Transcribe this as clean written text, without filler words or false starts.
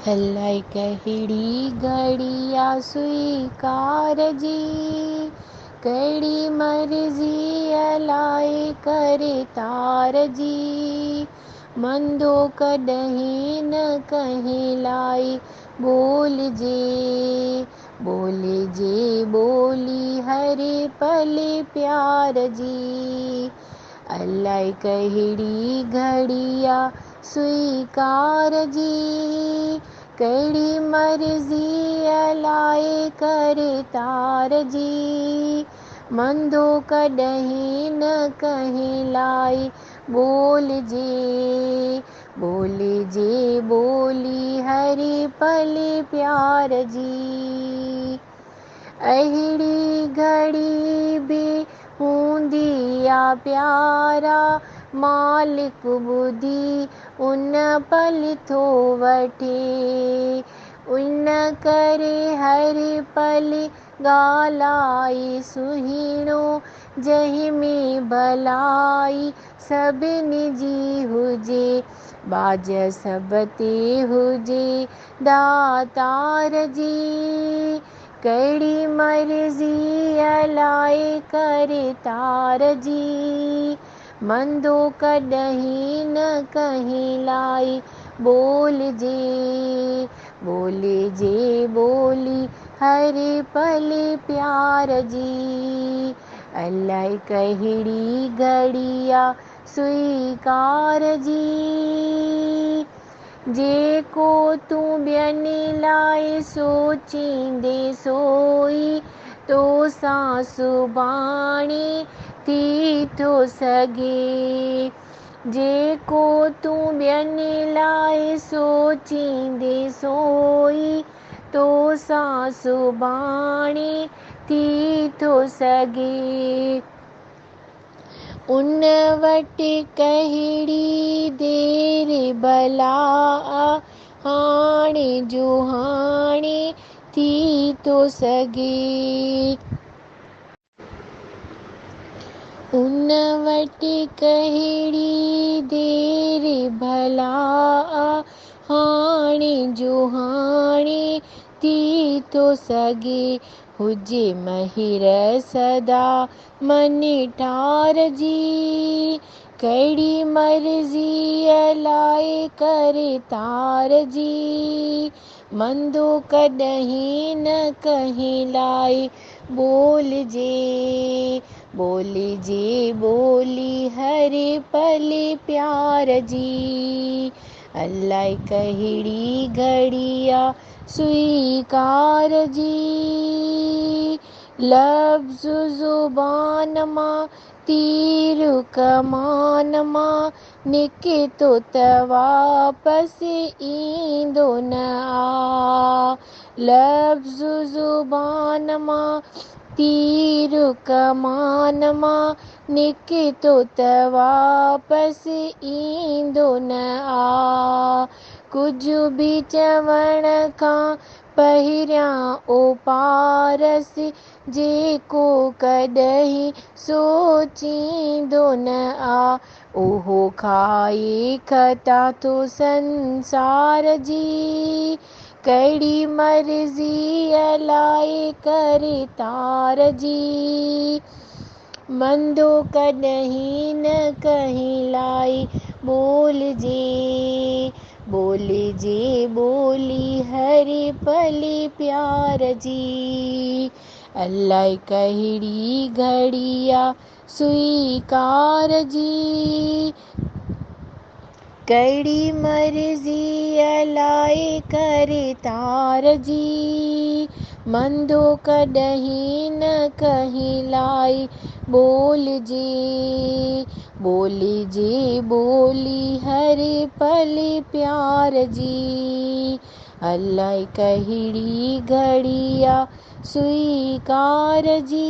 الائي ڪهڙي گهڙي آ سويڪار جي، ڪهڙي مرضي الائي ڪري تار جي. مندو ڪڏهن نه ڪنهن لاءِ ٻولجي، ٻولجي ٻولي هر پل پيار جي. الائي ڪهڙي گهڙي آ سويڪار جي، ڪهڙي مرضي الائي ڪري تار جي. مندو ڪڏهن نه ڪنهن لاءِ ٻولجي، ٻولجي ٻولي هر پل پيار جي. اهڙي گهڙي به هوندي آ پيارا، مالڪ ٻڌي ان پل ٿو وٺي. ان ڪري هر پل ڳالهائي سهڻو، جنهن ۾ ڀلائي سڀني جي هجي. ٻاجهه سڀ تي هجي داتار جي، ڪهڙي مرضي الائي ڪري تار جي. مندو ڪڏهن نه ڪنهن لاءِ ٻولجي، ٻولجي ٻولي هر پل پيار جي. الائي ڪهڙي گهڙي آ سويڪار جي، جيڪو تون ٻين لاءِ سوچيندي سوئي، تو سان سڀاڻي ٿي ٿو سگهي. جيڪو تون ٻين لاءِ سوچيندي سوئي، تو سان سڀاڻي ٿي ٿو سگهي. ان وٽ ڪهڙي دير ڀلا آ، هاڻي جو هاڻي ٿي ٿو سگهي. ان وٽ ڪهڙي دير ڀلا آ، هاڻي جو هاڻي ٿي ٿو سگهي. هجي مهر سدا من ٺار جي، ڪهڙي مرضي الائي ڪري تار جي. مندو ڪڏهن نه ڪنهن لاءِ ٻولجي، ٻولجي ٻولي هر پل پيار جي. الائي ڪهڙي گهڙي آ سويڪار جي، لفظ زبان مان تير ڪمان مان نڪتو ته واپس ايندو نه آ. لفظ زبان مان تير ڪمان مان نڪتو ته واپس ايندو نه آ. ڪجهه به چوڻ کان پهريان او پارس، جيڪو ڪڏهن سوچيندو نه آ. اهو کائي خطا ٿو سنسار جي، ڪهڙي مرضي الائي ڪري تار جي. مندو ڪڏهن نه ڪنهن لاءِ ٻولجي، ٻولجي ٻولي هر پل پيار جي. الائي ڪهڙي گهڙي آ سويڪار جي، ڪهڙي مرضي الائي ڪري تار جي. مندو ڪڏهن نه ڪنهن لاءِ ٻولجي، ٻولجي ٻولي هر پل پيار جي. الائي ڪهڙي گهڙي آ سويڪار جي.